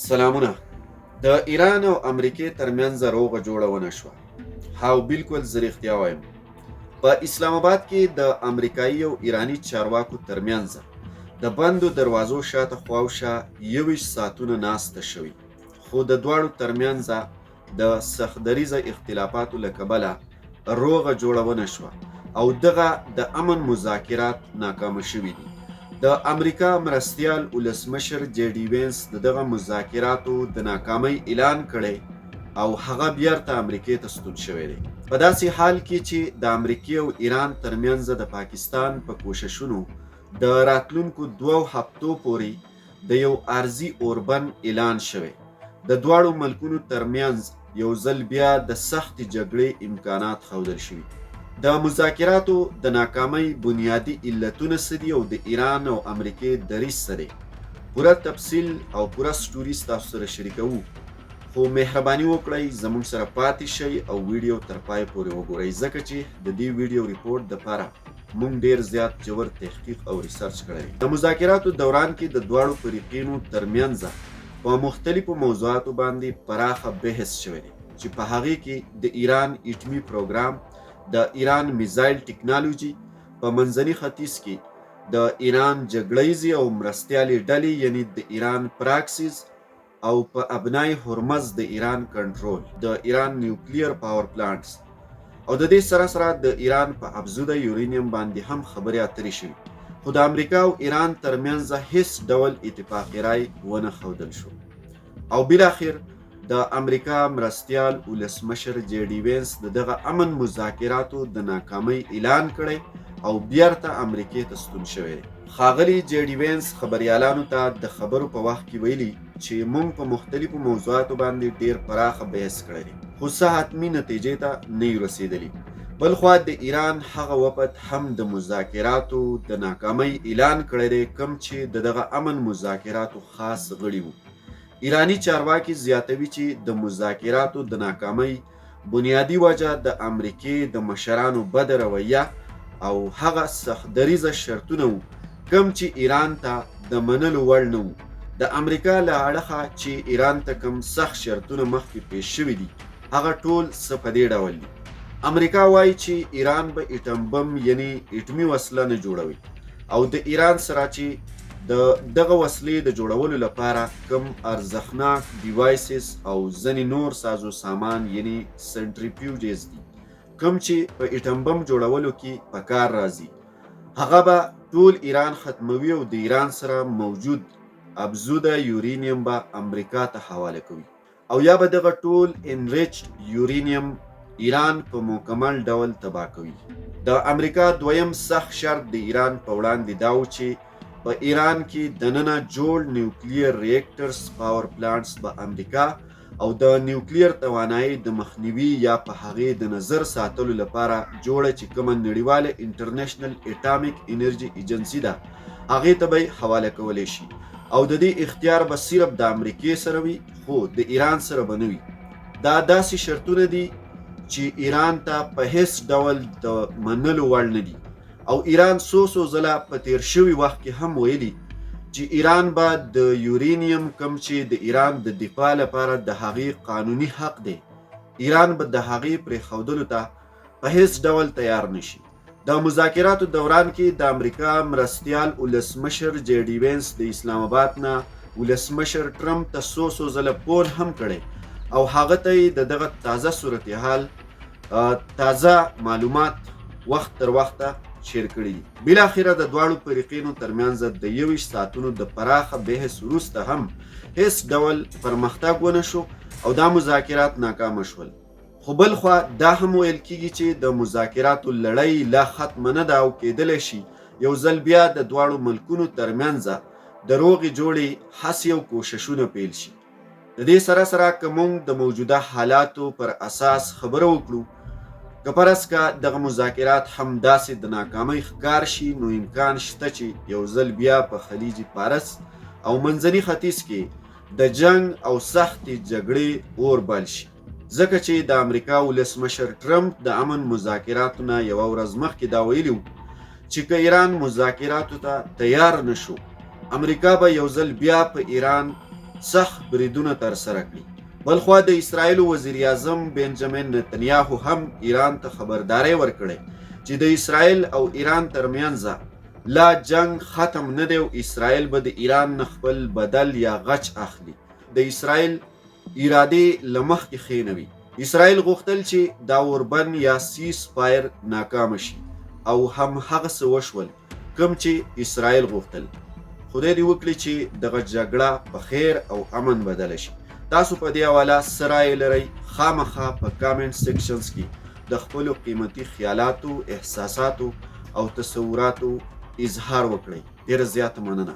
سلامونه. د ایران او امریکې ترمنځ روغه جوړه ونه شوه. هاو، بالکل زه رښتیا وایم. په اسلام آباد کې د امریکایي او ایراني چارواکو ترمنځ د بندو دروازو شاته خواوشا 21 ساعتونه ناسته شوې، خو د دواړو ترمنځ د سخت دریځه اختلافاتو له کبله روغه جوړه ونه شوه او دغه د امن مذاکرات ناکام شوي دي. د امریکا مرستیال ولسمشر جې ډي وینس د دغه مذاکراتو د ناکامۍ اعلان کړی او هغه بیرته امریکې ته ستون شوی دی. په داسې حال کې چې د امریکې او ایران ترمنځ د پاکستان په کوششونو د راتلونکو 2 هفتو پورې د یو عارضي اوربند اعلان شوی، د دواړو ملکونو ترمنځ یو ځل بیا د سختې جګړې امکانات ښودل شوي. د مذاکراتو د ناکامۍ بنیادي علتونه څه دي او د ایران او امریکې دریځ څه دی؟ پوره تفصیل او پوره سټوري ستاسو سره شریکوو، خو مهرباني وکړئ، زموږ سره پاتې شئ او ویډیو تر پای پورې وګورئ، ځکه چې د دې ویډیو رپورټ دپاره مونږ ډیر زیات ژور تحقیق او ریسرچ کړی. د مذاکراتو دوران کې د دواړو فریقینو ترمنځ په مختلفو موضوعاتو باندې پراخه بحث شوی دی، چې په هغې کې د ایران اټمي پروګرام، د ایران میزایل ټکنالوژي، په منځني ختیځ کې د ایران جګړه ییزې او مرستیالې ډلې، یعنی د ایران پراکسیز، او په ابنای هرمز د ایران کنټرول، د ایران نیوکلیر پاور پلانټس او د دې سره سره د ایران په افزوده یورینیم باندې هم خبرې اترې شوي، خو د امریکا او ایران ترمنځ هیڅ ډول اتفاق رای ونه ښودل شو او بالاخر د امریکا مرستیال ولسمشر جې ډي وینس د دغه امن مذاکراتو د ناکامۍ اعلان کړی او بیرته امریکې ته ستون شوی دی. ښاغلي جې ډي وینس خبریالانو ته د خبرو په وخت کې ویلي چې مونږ په مختلفو موضوعاتو باندې ډیر پراخه بحث کړی دی، خو څه حتمي نتیجې ته نه یو رسېدلي. بلخوا د ایران هغه وفد هم د مذاکراتو د ناکامۍ اعلان کړی دی، کوم چې د دغه امن مذاکراتو خاص غړي وو. ایراني چارواکي زیاتوي چې د مذاکراتو د ناکامۍ بنیادي وجه د امریکې د مشرانو بده رویه او هغه سخت دریځه شرطونه وو، کوم چې ایران ته د منلو وړ نه وو. د امریکا له اړخه چې ایران ته کوم سخت شرطونه مخکې پیش شوي دي، هغه ټول څه په دې ډول دي: امریکا وایي چې ایران به اټم بم، یعنی اټمي وسله نه جوړوي، او د ایران سره چې د دغه وسلې د جوړولو لپاره کوم ارزښتناک devices او ځنې نور سازو سامان، یعنی سنټریفیوجز دي، کوم چې په اټم بم جوړولو کې په کار راځي، هغه به ټول ایران ختموي او د ایران سره موجود افزوده یورینیم به امریکا ته حواله کوي او یا به دغه ټول انریچډ یورینیم ایران په مکمل ډول تباه کوي. د امریکا دویم سخت شرط د ایران په وړاندې دا و چې په ایران کې دننه جوړ نیوکلیر ریکټرز پاور پلانټس به امریکا او د نیوکلیر توانایۍ د مخنیوي یا په هغې د نظر ساتلو لپاره جوړه چې کومه نړیواله انټرنیشنل اټامیک انرژي ایجنسي ده، هغې ته به حواله کولی شي او د دې اختیار به صرف د امریکې سره وي، خو د ایران سره به نه وي. دا داسې شرطونه دي چې ایران ته په هیڅ ډول د منلو وړ نه دي او ایران څو څو ځله په تیر شوي وخت کې هم ویلي چې ایران به د یورینیم، کوم چې د ایران د دفاع لپاره د هغې قانوني حق دی، ایران به د هغې پرېښودلو ته په هیڅ ډول تیار نشي. د مذاکراتو دوران کې د امریکا مرستیال ولسمشر جې ډي وینس د اسلام آباد نه ولسمشر ټرمپ ته څو څو ځله فون هم کړی او هغه ته یې د دغه تازه صورتحال تازه معلومات وخت تر وخته شیر کړي دي. بالاخره د دواړو فریقینو ترمنځ د 21 ساعتونو د پراخه بحث وروسته هم هیڅ ډول پرمختګ ونه شو او دا مذاکرات ناکام شول. خو بلخوا دا هم ویل کیږي چې د مذاکراتو لړۍ لا ختمه نه ده او کېدلی شي یو ځل بیا د دواړو ملکونو ترمنځ د روغې جوړې هڅې او کوششونه پیل شي. د دې سره سره که موږ د موجوده حالاتو پر اساس خبره وکړو، که فرض که دغه مذاکرات هم داسې د ناکامۍ ښکار شي، نو امکان شته چې یو ځل بیا په خلیج فارس او منځني ختیځ کې د جنګ او سختې جګړې اور بل شي، ځکه چې د امریکا ولسمشر ټرمپ د امن مذاکراتو نه یوه ورځ مخکې دا ویلي وو چې که ایران مذاکراتو ته تیار نه شو، امریکا به یو ځل بیا په ایران سخت بریدونه ترسره کړي. بلخوا د اسرایل وزیراعظم بنجامین نتنیاهو هم ایران ته خبرداری ورکړی چې د اسرایل او ایران ترمنځ لا جنګ ختم نه دی او اسرایل به د ایران نه خپل بدل یا غچ اخلي. د اسرایل ارادې له مخکې ښې نه وي. اسرایل غوښتل چې دا اوربند یا سیز فایر ناکامه شي او هم هغه څه وشول کوم چې اسرایل غوښتل. خدای دې وکړي چې دغه جګړه په خیر او امن بدله شي. تاسو په دې حواله څه رایه لرئ؟ خامخا په کامنټ سیکشنز کې د خپلو قیمتي خیالاتو، احساساتو او تصوراتو اظهار وکړئ. ډیره زیاته مننه.